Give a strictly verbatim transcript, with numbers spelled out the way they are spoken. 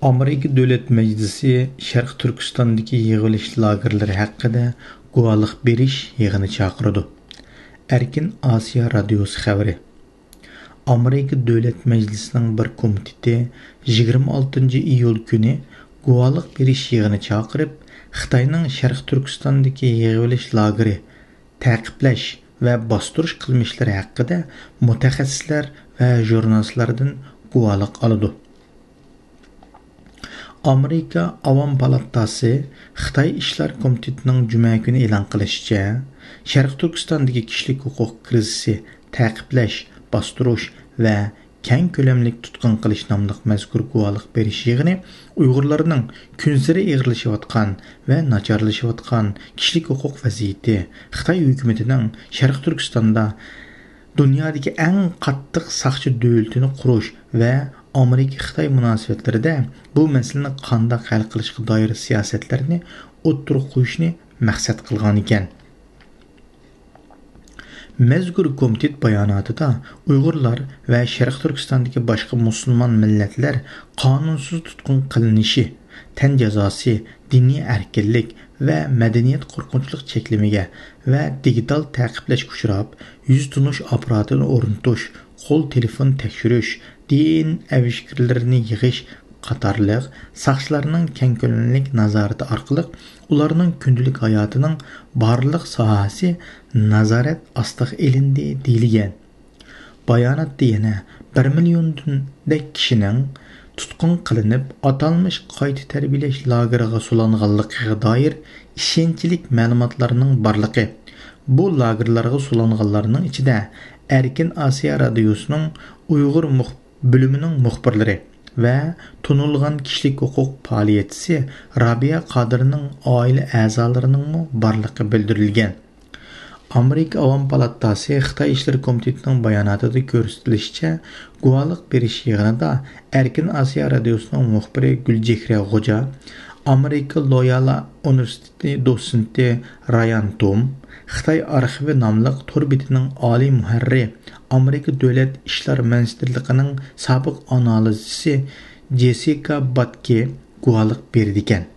ئامېرىكا دۆلەت مەجلىسى شەرقىي تۈركىستاندىكى يىغىۋېلىش لاگېرلىرى ھەققىدە گۇۋاھلىق بېرىش يىغىنى چاقىرىدۇ. ئەركىن ئاسىيا رادىيوسى خەۋىرى. ئامېرىكا دۆلەت مەجلىسىنىڭ بىر كومىتېتى يىگىرمە ئالتىنچى ئىيۇل كۈنى گۇۋاھلىق بېرىش يىغىنى چاقىرىپ، خىتاينىڭ شەرقىي تۈركىستاندىكى يىغىۋېلىش لاگېرى، تەقىبلەش ۋە باستۇرۇش قىلمىشلىرى ھەققىدە مۇتەخەسسىسلەر ۋە ژۇرنالىستلاردىن گۇۋاھلىق ئالىدۇ. ئامېرىكا ئاۋام پالاتاسى خىتاي ئىشلار كومىتېتىنىڭ جۈمە كۈنى ئېلان قىلىشىچە، شەرقىي تۈركىستاندىكى كىشىلىك ھوقۇق كىرىزىسى تەقىبلەش، باستۇرۇش ۋە كەڭ كۆلەملىك تۇتقۇن قىلىش ناملىق مەزكۇر گۇۋاھلىق بېرىش يىغىنى ئۇيغۇرلارنىڭ كۈنسېرى ئېغىرلىشىۋاتقان ۋە ناچارلىشىۋاتقان كىشىلىك ھوقۇق ۋەزىيىتى، خىتاي ھۆكۈمىتىنىڭ شەرقىي تۈركىستاندا دۇنيادىكى ئەڭ قاتتىق ساقچى دۆلىتىنى قۇرۇش ۋە ئامېرىكا-خىتاي مۇناسىۋەتلىرىدە بۇ مەسىلىنى قانداق ھەل قىلىشقا دائىر سىياسەتلەرنى ئوتتۇرىغا قويۇشنى مەقسەت قىلغانىكەن. مەزكۇر كومىتېت باياناتىدا ئۇيغۇرلار ۋە شەرقىي تۈركىستاندىكى باشقا مۇسۇلمان مىللەتلەر قانۇنسىز تۇتقۇن قىلىنىشى، تەن جازاسى، دىنىي ئەركىنلىك ۋە مەدەنىيەت قورقۇنچلۇق چەكلىمىگە ۋە دىگىتال تەقىبلەشكە ئۇچراپ، يۈز تونۇش ئاپپاراتىنى ئورنىتىش، قول تېلېفون تەكشۈرۈش، دى ئېن ئەۋىشكىلىرىنى يىغىش قاتارلىق ساقچىلارنىڭ كەڭ كۆلەملىك نازارىتى ئارقىلىق ئۇلارنىڭ كۈندىلىك ھاياتىنىڭ بارلىق ساھەسى نازارەت ئاستىغا ئېلىندى، دېيىلگەن. باياناتتا يەنە بىر مىليوندەك كىشىنىڭ تۇتقۇن قىلىنىپ، ئاتالمىش قايتا تەربىيەلەش لاگېرىغا سولانغانلىقىغا دائىر ئىشەنچلىك مەلۇماتلارنىڭ بارلىقى، بۇ لاگېرلارغا سولانغانلارنىڭ ئىچىدە ئەركىن ئاسىيا رادىيوسىنىڭ ئۇيغۇر مۇخ-، بۆلۈمىنىڭ مۇخبىرلىرى ۋە تونۇلغان كىشىلىك ھوقۇق پائالىيەتچىسى رابىيە قادىرنىڭ ئائىلە ئەزالىرىنىڭمۇ بارلىقى بىلدۈرۈلگەن. ئامېرىكا ئاۋام پالاتاسى خىتاي ئىشلىرى كومىتېتىنىڭ باياناتىدا كۆرسىتىلىشىچە، گۇۋاھلىق بېرىش يىغىنىدا ئەركىن ئاسىيا رادىيوسىنىڭ مۇخبىرى گۈلچېھرە غوجا، ئامېرىكا لويالا ئۇنىۋېرسىتېتى دوتسېنتى رايان توم، خىتاي ئارخىۋى ناملىق تور بېتىنىڭ ئالىي مۇھەررىرى، ئامېرىكا دۆلەت ئىشلار مىنىستىرلىقىنىڭ سابىق ئانالىزچىسى جېسسىكا باتكې گۇۋاھلىق بېرىدىكەن.